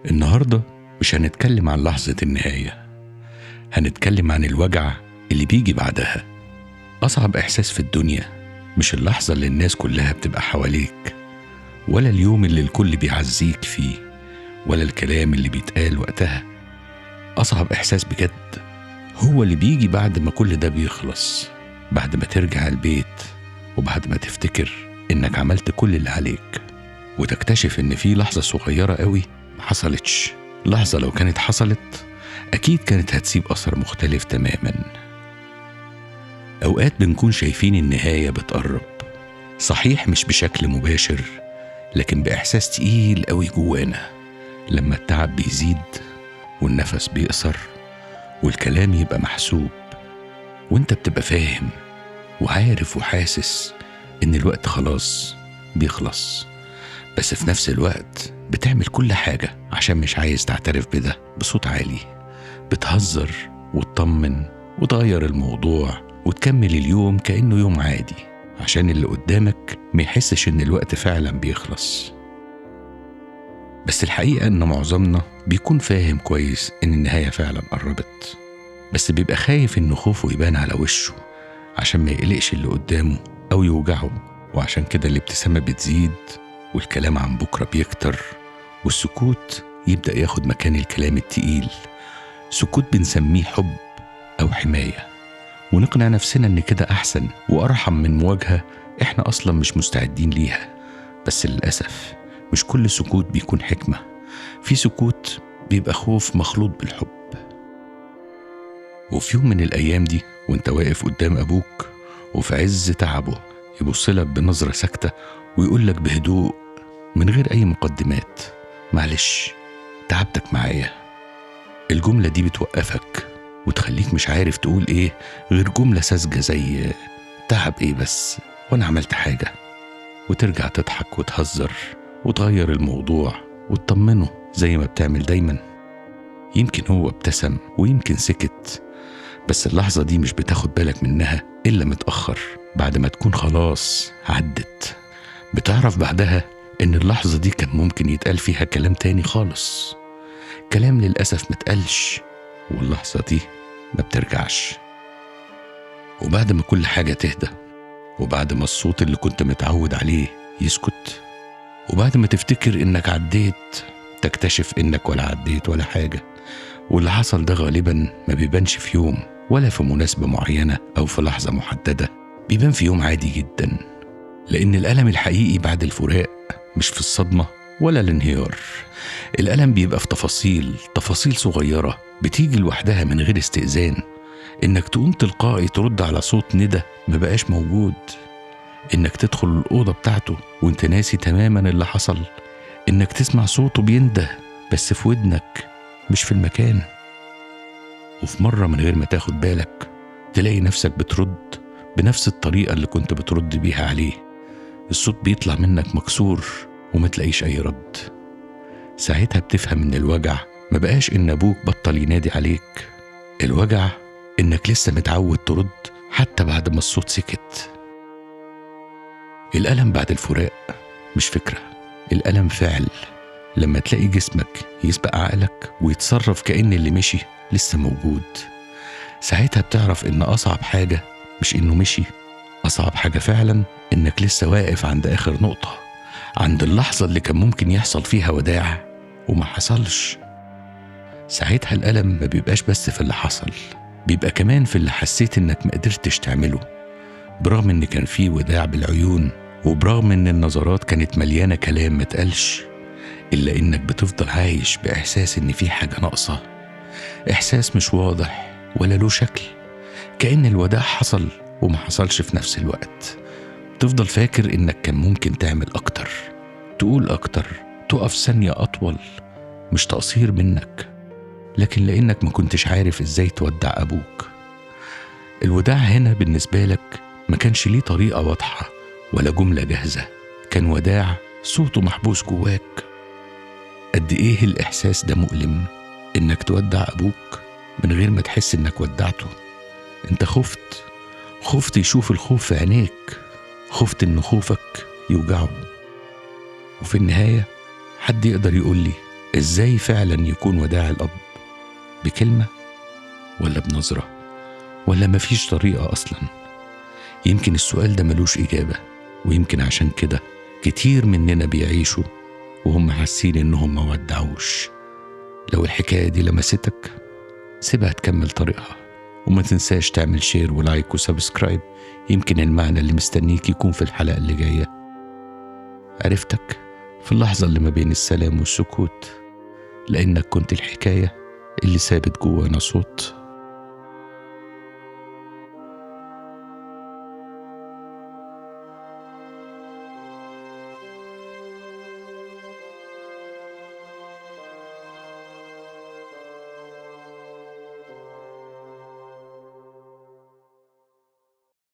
النهاردة مش هنتكلم عن لحظة النهاية، هنتكلم عن الوجع اللي بيجي بعدها. أصعب إحساس في الدنيا مش اللحظة اللي الناس كلها بتبقى حواليك، ولا اليوم اللي الكل بيعزيك فيه، ولا الكلام اللي بيتقال وقتها. أصعب إحساس بجد هو اللي بيجي بعد ما كل ده بيخلص، بعد ما ترجع البيت وبعد ما تفتكر إنك عملت كل اللي عليك، وتكتشف إن في لحظة صغيرة قوي ما حصلتش. لحظة لو كانت حصلت أكيد كانت هتسيب أثر مختلف تماما. أوقات بنكون شايفين النهاية بتقرب، صحيح مش بشكل مباشر، لكن بإحساس تقيل قوي جوانا، لما التعب بيزيد والنفس بيقصر والكلام يبقى محسوب، وانت بتبقى فاهم وعارف وحاسس إن الوقت خلاص بيخلص، بس في نفس الوقت بتعمل كل حاجة عشان مش عايز تعترف بده بصوت عالي. بتهزر وتطمن وتغير الموضوع وتكمل اليوم كأنه يوم عادي، عشان اللي قدامك ما يحسش إن الوقت فعلا بيخلص. بس الحقيقة إن معظمنا بيكون فاهم كويس إن النهاية فعلا قربت، بس بيبقى خايف إن خوفه يبان على وشه عشان ما يقلقش اللي قدامه أو يوجعه. وعشان كده الابتسامة بتزيد والكلام عن بكرة بيكتر، والسكوت يبدأ ياخد مكان الكلام التقيل. سكوت بنسميه حب أو حماية، ونقنع نفسنا إن كده أحسن وأرحم من مواجهة إحنا أصلا مش مستعدين ليها. بس للأسف مش كل سكوت بيكون حكمة، في سكوت بيبقى خوف مخلوط بالحب. وفي يوم من الأيام دي وانت واقف قدام أبوك وفي عز تعبه، يبصلك بنظرة ساكتة ويقولك بهدوء من غير أي مقدمات: معلش تعبتك معايا. الجملة دي بتوقفك وتخليك مش عارف تقول إيه غير جملة ساذجة زي تعب إيه بس وأنا عملت حاجة، وترجع تضحك وتهزر وتغير الموضوع وتطمنه زي ما بتعمل دايما. يمكن هو ابتسم ويمكن سكت، بس اللحظة دي مش بتاخد بالك منها إلا متأخر، بعد ما تكون خلاص عدت. بتعرف بعدها إن اللحظة دي كان ممكن يتقال فيها كلام تاني خالص، كلام للأسف متقالش، واللحظة دي ما بترجعش. وبعد ما كل حاجة تهدى، وبعد ما الصوت اللي كنت متعود عليه يسكت، وبعد ما تفتكر إنك عديت، تكتشف إنك ولا عديت ولا حاجة. واللي حصل ده غالبا ما بيبانش في يوم ولا في مناسبة معينة أو في لحظة محددة، بيبان في يوم عادي جدا. لأن الألم الحقيقي بعد الفراق مش في الصدمة ولا الانهيار، الألم بيبقى في تفاصيل صغيرة بتيجي لوحدها من غير استئذان. إنك تقوم تلقائي ترد على صوت ندى ما بقاش موجود، إنك تدخل الأوضة بتاعته وإنت ناسي تماما اللي حصل، إنك تسمع صوته بينده بس في ودنك مش في المكان. وفي مرة من غير ما تاخد بالك تلاقي نفسك بترد بنفس الطريقة اللي كنت بترد بيها عليه، الصوت بيطلع منك مكسور وما تلاقيش أي رد. ساعتها بتفهم إن الوجع ما بقاش إن أبوك بطل ينادي عليك، الوجع إنك لسه متعود ترد حتى بعد ما الصوت سكت. الألم بعد الفراق مش فكرة، الألم فعل. لما تلاقي جسمك يسبق عقلك ويتصرف كأن اللي مشي لسه موجود، ساعتها بتعرف إن أصعب حاجة مش إنه مشي، أصعب حاجة فعلا إنك لسه واقف عند آخر نقطة، عند اللحظة اللي كان ممكن يحصل فيها وداع وما حصلش. ساعتها الألم ما بيبقاش بس في اللي حصل، بيبقى كمان في اللي حسيت إنك ما قدرتش تعمله، برغم إن كان فيه وداع بالعيون، وبرغم إن النظرات كانت مليانة كلام ما تقالش، إلا إنك بتفضل عايش بإحساس إن في حاجة ناقصة، إحساس مش واضح ولا له شكل، كأن الوداع حصل وما حصلش في نفس الوقت. تفضل فاكر إنك كان ممكن تعمل أكتر، تقول أكتر، تقف ثانية أطول، مش تقصير منك، لكن لأنك ما كنتش عارف إزاي تودع أبوك. الوداع هنا بالنسبة لك ما كانش ليه طريقة واضحة ولا جملة جاهزة، كان وداع صوته محبوس جواك. قد إيه الإحساس ده مؤلم، إنك تودع أبوك من غير ما تحس إنك ودعته. أنت خفت يشوف الخوف في عينيك، خفت إن خوفك يوجعه. وفي النهاية حد يقدر يقول لي إزاي فعلا يكون وداع الأب؟ بكلمة ولا بنظرة ولا مفيش طريقة أصلا؟ يمكن السؤال ده ملوش إجابة، ويمكن عشان كده كتير مننا بيعيشوا وهم حاسين إنهم ما ودعوش. لو الحكاية دي لمستك سيبها تكمل طريقها، وما تنساش تعمل share و like و subscribe. يمكن المعنى اللي مستنيك يكون في الحلقة اللي جاية. عرفتك في اللحظة اللي ما بين السلام والسكوت، لأنك كنت الحكاية اللي سابت جوانا صوت.